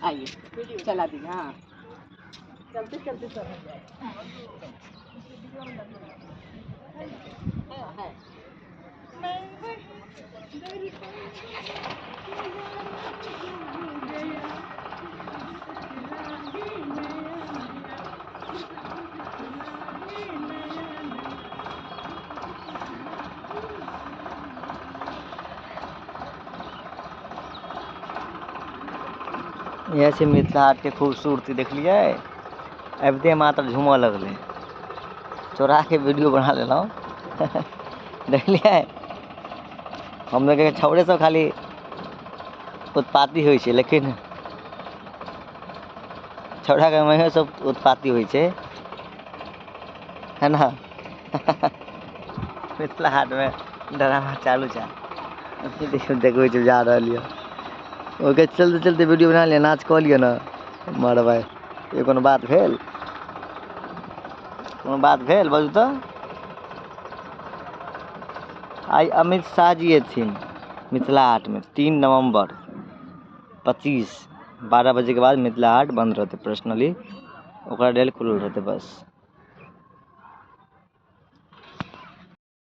आइए, चला दीजिए। हाँ, चलते चलते सब हो जाएगा। है। इएह छै मिथिला हाटके खूबसूरती, देखलियै? आबिते मात्र झूमऽ लगलै। चोराके वीडियो बना लेलहुँ, देखलियै? हम देखै छौड़े सब खाली उत्पाती होइ छै, लेकिन छौड़ाके महियो सब उत्पाती होइ छै, है ने? मिथिला हाटमे ड्रामा चालू छै। देखियौ, देखबै छै, जा रहल यऽ। ओहिके चलते चलते वीडियो बना लिअ, नाच कऽ लिअ ने। मरबै, ई कोनो बात भेल? कोनो बात भेल? बाजू तऽ। आइ अमित शाह जी एथिन मिथिला हाटमे 3 नवम्बर 25, 12 बजेके बाद मिथिला हाट बन्द रहतै। पर्सनली ओकरा लेल खुलल रहतै बस।